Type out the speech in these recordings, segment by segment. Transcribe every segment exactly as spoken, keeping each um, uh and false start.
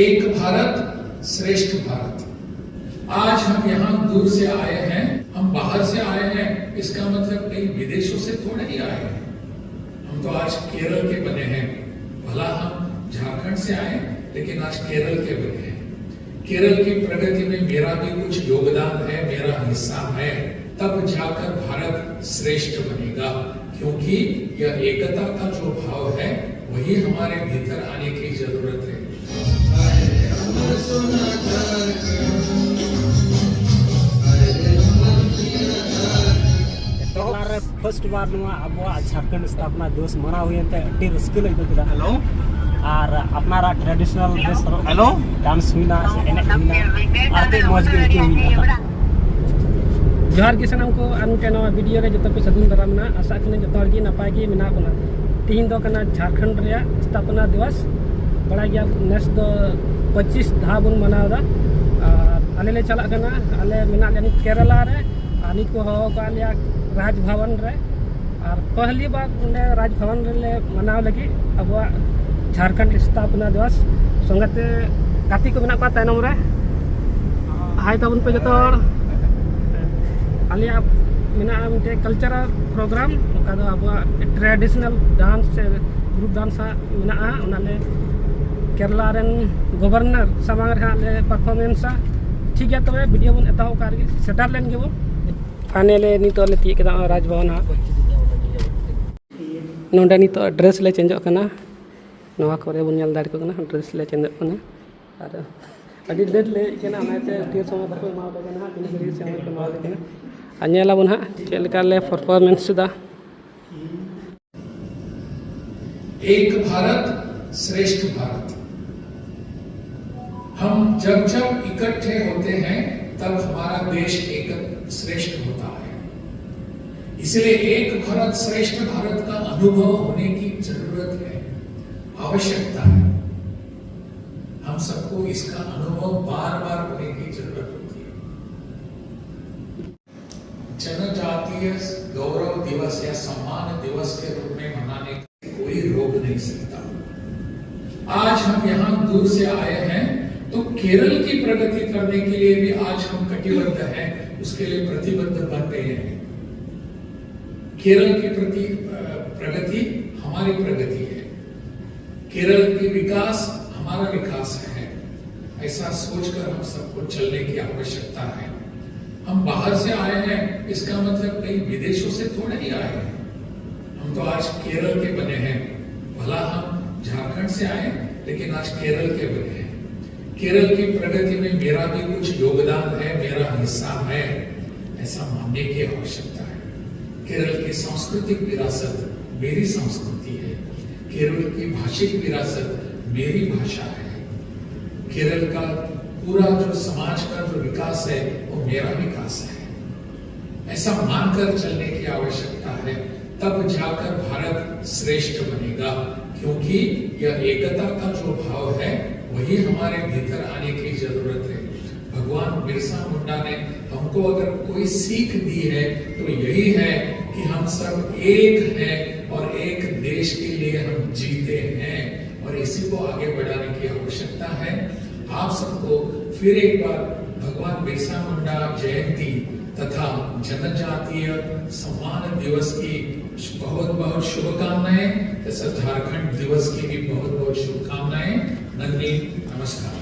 एक भारत श्रेष्ठ भारत। आज हम यहाँ दूर से आए हैं, हम बाहर से आए हैं, इसका मतलब कई विदेशों से थोड़े ही आए हैं। हम तो आज केरल के बने हैं। भला हम झारखंड से आए, लेकिन आज केरल के बने हैं। केरल की प्रगति में मेरा भी कुछ योगदान है, मेरा हिस्सा है, तब जाकर भारत श्रेष्ठ बनेगा, क्योंकि यह एकता का जो भाव है, वही हमारे भीतर आने की जरूरत है। ᱮᱛᱚᱦᱚᱵ ᱨᱮ ᱯᱷᱟᱨᱥᱴ ᱵᱟᱨ ᱱᱚᱣᱟ ᱟᱵᱚᱣᱟᱜ ᱡᱷᱟᱲᱠᱷᱚᱸᱰ ᱥᱛᱷᱟᱯᱚᱱᱟ ᱫᱤᱵᱚᱥ ᱢᱟᱱᱟᱣ ᱦᱩᱭᱮᱱ ᱛᱮ ᱟᱹᱰᱤ ᱨᱟᱹᱥᱠᱟᱹ ᱞᱮ ᱟᱹᱭᱠᱟᱹᱣ ᱠᱮᱫᱟ᱾ ᱦᱮᱞᱳ ᱟᱨ ᱟᱯᱱᱟᱨᱟᱜ ᱴᱨᱟᱰᱤᱥᱚᱱᱟᱞ ᱰᱨᱮᱥ ᱦᱚᱨᱚᱜ ᱦᱮᱞᱳ ᱰᱟᱱᱥ ᱦᱩᱭᱱᱟ ᱥᱮ ᱮᱱᱮᱡ ᱦᱩᱭᱱᱟ, ᱟᱹᱰᱤ ᱢᱚᱡᱽ ᱜᱮ ᱟᱹᱭᱠᱟᱹᱣ ᱦᱩᱭᱱᱟ᱾ ᱡᱚᱦᱟᱨ ᱜᱮ ᱥᱟᱱᱟᱢ ᱠᱚ, ᱟᱨ ᱢᱤᱫᱴᱮᱱ ᱱᱚᱣᱟ ᱵᱷᱤᱰᱤᱭᱳ ᱨᱮ ᱡᱚᱛᱚ ᱠᱚ ᱥᱟᱹᱜᱩᱱ ᱫᱟᱨᱟᱢ ᱮᱱᱟ᱾ ᱟᱥᱟᱜ ᱠᱟᱹᱱᱟᱹᱧ ᱡᱚᱛᱚ ᱦᱚᱲ ᱜᱮ ᱱᱟᱯᱟᱭ ᱜᱮ ᱢᱮᱱᱟᱜ ᱵᱚᱱᱟ᱾ ᱛᱤᱦᱤᱧ ᱫᱚ ᱠᱟᱱᱟ ᱡᱷᱟᱲᱠᱷᱚᱸᱰ ᱨᱮᱭᱟᱜ ᱥᱛᱷᱟᱯᱚᱱᱟ ᱫᱤᱵᱚᱥ᱾ ᱵᱟᱲᱟᱭ ᱜᱮᱭᱟ ᱱᱮᱥ ᱫᱚ ᱯᱚᱸᱪᱤᱥ ᱫᱷᱟᱣ ᱵᱚᱱ ᱢᱟᱱᱟᱣ ᱮᱫᱟ᱾ ᱟᱨ ᱟᱞᱮ ᱞᱮ ᱪᱟᱞᱟᱜ ᱠᱟᱱᱟ, ᱟᱞᱮ ᱢᱮᱱᱟᱜ ᱞᱮᱭᱟ ᱱᱤᱛ ᱠᱮᱨᱟᱞᱟ ᱨᱮ, ᱟᱨ ᱱᱤᱛ ᱠᱚ ᱦᱚᱦᱚ ᱟᱠᱟᱫ ᱞᱮᱭᱟ ᱨᱟᱡᱽ ᱵᱷᱚᱵᱚᱱ ᱨᱮ᱾ ᱟᱨ ᱯᱟᱦᱞᱤ ᱵᱟᱨ ᱚᱸᱰᱮ ᱨᱟᱡᱽ ᱵᱷᱚᱵᱚᱱ ᱨᱮᱞᱮ ᱢᱟᱱᱟᱣ ᱞᱟᱹᱜᱤᱫ ᱟᱵᱚᱣᱟᱜ ᱡᱷᱟᱲᱠᱷᱚᱸᱰ ᱥᱛᱷᱟᱯᱚᱱᱟ ᱫᱤᱵᱚᱥ᱾ ᱥᱚᱸᱜᱮᱛᱮ ᱜᱟᱛᱮ ᱠᱚ ᱢᱮᱱᱟᱜ ᱠᱚᱣᱟ ᱛᱟᱭᱱᱚᱢ ᱨᱮ, ᱦᱟᱭ ᱛᱟᱵᱚᱱ ᱯᱮ ᱡᱚᱛᱚ ᱦᱚᱲ᱾ ᱟᱞᱮᱭᱟᱜ ᱢᱮᱱᱟᱜᱼᱟ ᱢᱤᱫᱴᱮᱡ ᱠᱟᱞᱪᱟᱨᱟᱞ ᱯᱨᱳᱜᱨᱟᱢ, ᱚᱠᱟ ᱫᱚ ᱟᱵᱚᱣᱟᱜ ᱴᱨᱟᱰᱤᱥᱚᱱᱟᱞ ᱰᱟᱱᱥ ᱥᱮ ᱜᱨᱩᱯ ᱰᱟᱱᱥ ᱦᱟᱸᱜ ᱢᱮᱱᱟᱜᱼᱟ᱾ ᱚᱱᱟ ᱞᱮ ᱠᱮᱨᱟᱞᱟ ᱨᱮᱱ ᱜᱚᱵᱷᱚᱨᱱᱚᱨ ᱥᱟᱢᱟᱝ ᱨᱮ ᱦᱟᱸᱜ ᱞᱮ ᱯᱟᱨᱯᱷᱚᱨᱢᱮᱱᱥᱟ᱾ ᱴᱷᱤᱠ ᱜᱮᱭᱟ, ᱛᱚᱵᱮ ᱵᱷᱤᱰᱤᱭᱳ ᱵᱚᱱ ᱮᱛᱚᱦᱚᱵ ᱠᱟᱜ ᱨᱮᱜᱮ, ᱥᱮᱴᱟᱨ ᱞᱮᱱ ᱜᱮᱵᱚᱱ᱾ ᱯᱷᱟᱭᱱᱮᱞᱤ ᱱᱤᱛᱚᱜ ᱞᱮ ᱛᱤᱭᱳᱜ ᱠᱮᱫᱟ ᱱᱚᱜᱼᱚᱭ ᱨᱟᱡᱽ ᱵᱷᱚᱵᱚᱱ ᱦᱟᱸᱜ᱾ ᱱᱚᱰᱮ ᱱᱤᱛᱚᱜ ᱰᱨᱮᱥ ᱞᱮ ᱪᱮᱧᱡᱚᱜ ᱠᱟᱱᱟ᱾ ᱱᱚᱣᱟ ᱠᱚᱨᱮ ᱵᱚᱱ ᱧᱮᱞ ᱫᱟᱲᱮ ᱠᱚ ᱠᱟᱱᱟ, ᱰᱨᱮᱥ ᱞᱮ ᱪᱮᱧᱡᱚᱜ ᱠᱟᱱᱟ᱾ ᱟᱨ ᱟᱹᱰᱤ ᱞᱮᱴ ᱞᱮ ᱦᱮᱡ ᱠᱟᱱᱟ, ᱚᱱᱟᱛᱮ ᱰᱷᱮᱨ ᱥᱚᱢᱚᱭ ᱵᱟᱠᱚ ᱮᱢᱟᱣᱟᱞᱮ ᱠᱟᱱᱟ ᱦᱟᱸᱜ, ᱛᱤᱱᱟᱹᱜ ᱜᱷᱟᱹᱲᱤᱡ ᱥᱚᱢᱚᱭ ᱠᱚ ᱮᱢᱟᱣᱟᱞᱮ ᱠᱟᱱᱟ᱾ ᱟᱨ ᱧᱮᱞ ᱟᱵᱚᱱ ᱦᱟᱸᱜ ᱪᱮᱫ ᱞᱮᱠᱟ ᱞᱮ ᱯᱟᱨᱯᱷᱚᱨᱢᱮᱱᱥ ᱮᱫᱟ᱾ एक भारत श्रेष्ठ भारत। हम जब जब इकट्ठे होते हैं, तब हमारा देश एक श्रेष्ठ होता है। इसलिए एक भारत श्रेष्ठ भारत का अनुभव होने की जरूरत है, आवश्यकता है। हम सबको इसका अनुभव बार बार होने की जरूरत होती है। जनजातीय गौरव दिवस या सम्मान दिवस के रूप में मनाने का कोई रोक नहीं सकता। आज हम यहाँ दूर से आए हैं, तो केरल की प्रगति करने के लिए भी आज हम कटिबद्ध हैं, उसके लिए प्रतिबद्ध बन गए हैं। केरल की प्रति अ, प्रगति हमारी प्रगति है, केरल की विकास हमारा विकास है। ऐसा सोचकर हम सबको चलने की आवश्यकता है। हम बाहर से आए हैं, इसका मतलब कई विदेशों से थोड़े ही आए हैं। हम तो आज केरल के बने हैं, भला हम झारखंड से आए, लेकिन आज केरल के बने हैं। केरल की प्रगति में मेरा भी कुछ योगदान है, मेरा हिस्सा है, ऐसा मानने की आवश्यकता है। केरल की सांस्कृतिक विरासत मेरी संस्कृति है, केरल की भाषिक विरासत मेरी भाषा है, केरल का पूरा जो समाज का जो विकास है, वो मेरा विकास है। ऐसा मानकर चलने की आवश्यकता है, तब जाकर भारत श्रेष्ठ बनेगा, क्योंकि यह एकता का जो भाव है, वही हमारे भीतर आने की जरूरत है। भगवान बिरसा मुंडा ने हमको अगर कोई सीख दी है, तो यही है कि हम सब एक हैं और एक देश के लिए हम जीते हैं, और इसी को आगे बढ़ाने की आवश्यकता है। आप सबको फिर एक बार भगवान बिरसा मुंडा जयंती तथा जनजातीय सम्मान दिवस की बहुत बहुत शुभकामनाएं तथा झारखंड दिवस की भी बहुत बहुत शुभकामनाएं। नंदी, नमस्कार।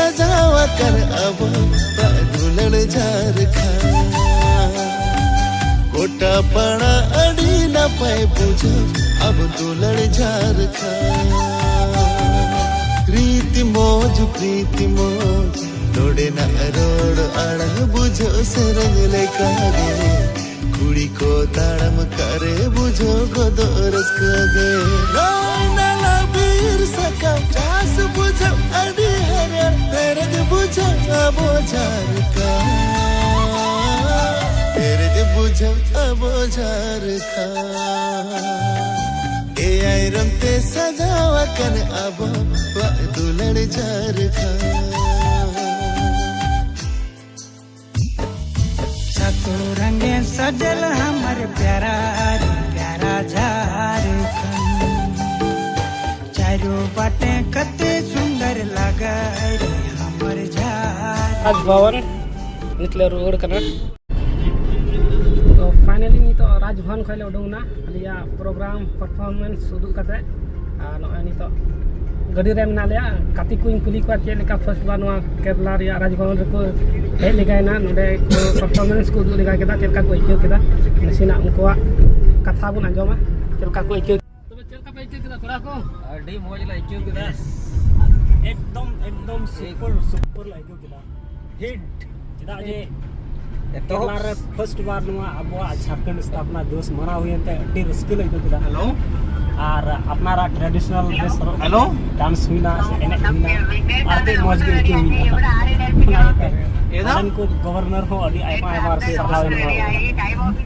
ᱥᱟᱡᱟᱣ ᱟᱠᱟᱱ ᱟᱵᱚᱣᱟᱜ ᱫᱩᱞᱟᱹᱲ ᱡᱷᱟᱨᱠᱷᱟᱸᱰ᱾ ᱜᱚᱴᱟ ᱯᱟᱲᱟ ᱟᱹᱰᱤ ᱱᱟᱯᱟᱭ ᱵᱩᱡᱷᱟᱹᱣ ᱟᱵᱚ ᱫᱩᱞᱟᱹᱲ ᱡᱷᱟᱨᱠᱷᱟᱸᱰ᱾ ᱨᱤᱛᱤ ᱢᱚᱡᱽ ᱯᱨᱤᱛᱤ ᱢᱚᱡᱽ ᱱᱚᱰᱮᱱᱟᱜ ᱨᱚᱲ ᱟᱲᱟᱝ ᱵᱩᱡᱷᱟᱹᱣ ᱥᱮᱨᱮᱧ ᱞᱮᱠᱟᱜᱮ᱾ ᱠᱩᱲᱤ ᱠᱚ ᱛᱟᱲᱟᱢ ᱠᱟᱨᱮ ᱵᱩᱡᱷᱟᱹᱣ ᱜᱚᱫᱚᱜ ᱨᱟᱹᱥᱠᱟᱹ ᱜᱮ᱾ ᱜᱟᱹᱭ ᱱᱟᱞᱟ ᱵᱤᱨ ᱥᱟᱠᱟᱢ ᱪᱟᱥ ᱵᱩᱡᱷᱟᱹᱣ ᱟᱹᱰᱤ ᱦᱟᱨᱟ᱾ ᱯᱮᱨᱮᱡ ᱵᱩᱡᱷᱟᱹᱣ ᱟᱵᱚ ᱡᱷᱟᱨᱠᱷᱟᱸᱰ᱾ ᱯᱮᱨᱮᱡ ᱵᱩᱡᱷᱟᱹᱣ ᱟᱵᱚ ᱡᱷᱟᱨᱠᱷᱟᱸᱰ᱾ ᱮᱭᱟᱭ ᱨᱚᱝ ᱛᱮ ᱥᱟᱡᱟᱣ ᱟᱠᱟᱱ ᱟᱵᱚᱣᱟᱜ ᱫᱩᱞᱟᱹᱲ ᱡᱷᱟᱨᱠᱷᱟᱸᱰ᱾ ᱥᱟᱛᱩ ᱨᱚᱝᱜᱮ ᱥᱟᱡᱟᱞ ᱦᱟᱢᱟᱨ ᱯᱭᱟᱨᱟ ᱨᱮ ᱯᱭᱟᱨᱟ ᱡᱷᱟᱨᱠᱷᱟᱸᱰ᱾ ᱪᱟᱨᱚ ᱵᱟᱴᱮ ᱠᱟᱛᱮ ᱥᱩᱱᱫᱚᱨ ᱞᱟᱜᱟ ᱨᱮ ᱦᱟᱢᱟᱨ ᱡᱷᱟᱨᱠᱷᱟᱸᱰ᱾ ᱨᱟᱡᱽ ᱵᱷᱚᱵᱚᱱ ᱱᱤᱛ ᱞᱮ ᱨᱩᱣᱟᱹᱲ ᱠᱟᱱᱟ᱾ ᱛᱚ finally ᱱᱤᱛᱚᱜ ᱨᱟᱡᱽ ᱵᱷᱚᱵᱚᱱ ᱠᱷᱚᱱ ᱞᱮ ᱩᱰᱩᱝ ᱮᱱᱟ᱾ ᱟᱞᱮᱭᱟᱜ program performance ᱩᱫᱩᱜ ᱠᱟᱛᱮ, ᱟᱨ ᱱᱚᱜᱼᱚᱭ ᱱᱤᱛᱚᱜ ᱜᱟᱹᱰᱤ ᱨᱮ ᱢᱮᱱᱟᱜ ᱞᱮᱭᱟ᱾ ᱜᱟᱛᱮ ᱠᱚᱧ ᱠᱩᱞᱤ ᱠᱚᱣᱟ ᱪᱮᱫ ᱞᱮᱠᱟ first ᱵᱟᱨ ᱱᱚᱣᱟ ᱠᱮᱨᱟᱞᱟ ᱨᱮᱭᱟᱜ ᱨᱟᱡᱽ ᱵᱷᱚᱵᱚᱱ ᱨᱮᱠᱚ ᱦᱮᱡ ᱞᱮᱜᱟᱭᱮᱱᱟ, ᱱᱚᱰᱮ ᱠᱚ performance ᱠᱚ ᱩᱫᱩᱜ ᱞᱮᱜᱟ ᱠᱮᱫᱟ, ᱪᱮᱫ ᱞᱮᱠᱟ ᱠᱚ ᱟᱹᱭᱠᱟᱹᱣ ᱠᱮᱫᱟ, ᱱᱟᱥᱮᱱᱟᱜ ᱩᱱᱠᱩᱣᱟᱜ ᱠᱟᱛᱷᱟ ᱵᱚᱱ ᱟᱸᱡᱚᱢᱟ, ᱪᱮᱫ ᱞᱮᱠᱟ ᱠᱚ ᱟᱹᱭᱠᱟᱹᱣ᱾ ᱛᱚᱵᱮ ᱪᱮᱫ ᱞᱮᱠᱟ ᱯᱮ ᱟᱹᱭᱠᱟᱹᱣ ᱠᱮᱫᱟ ᱠᱚᱲᱟ ᱠᱚ? ᱟᱹᱰᱤ ᱢᱚᱡᱽ ᱞᱮ ᱟᱹᱭᱠᱟᱹᱣ ᱠᱮᱫᱟ᱾ ᱮᱠᱫᱚᱢ, ᱮᱠᱫᱚᱢ super, super ᱞᱮ ᱟᱹᱭᱠᱟᱹᱣ ᱠᱮᱫᱟ᱾ Hit᱾ ᱪᱮᱫᱟᱜ ᱡᱮ ᱮᱛᱚᱦᱚᱵ᱾ ᱠᱮᱨᱟᱞᱟ ᱨᱮ first ᱵᱟᱨ ᱱᱚᱣᱟ ᱟᱵᱚᱣᱟᱜ ᱡᱷᱟᱨᱠᱷᱚᱸᱰ ᱥᱛᱷᱟᱯᱚᱱᱟ ᱫᱤᱵᱚᱥ ᱢᱟᱱᱟᱣ ᱦᱩᱭᱮᱱ ᱛᱮ ᱟᱹᱰᱤ ᱨᱟᱹᱥᱠᱟᱹ ᱞᱮ ᱟᱹᱭᱠᱟᱹᱣ ᱠᱮᱫᱟ᱾ Hello᱾ ᱟᱨ ᱟᱯᱱᱟᱨᱟᱜ traditional dress ᱦᱚᱨᱚᱜ ᱠᱟᱛᱮ Hello᱾ Dance ᱦᱩᱭᱱᱟ, ᱥᱮ ᱮᱱᱮᱡ ᱦᱩᱭᱱᱟ, ᱟᱹᱰᱤ ᱢᱚᱡᱽ ᱜᱮ ᱟᱹᱭᱠᱟᱹᱣ ᱦᱩᱭᱱᱟ᱾ ᱚᱱᱟ ᱤᱭᱟᱹᱛᱮ ᱮᱫᱟ? ᱟᱵᱮᱱ ᱠᱚ governor ᱦᱚᱸ ᱟᱹᱰᱤ ᱟᱭᱢᱟ ᱟᱭᱢᱟ ᱥᱟᱨᱦᱟᱣ ᱮᱢ ᱮᱢᱟ ᱠᱚ ᱠᱟᱱᱟ᱾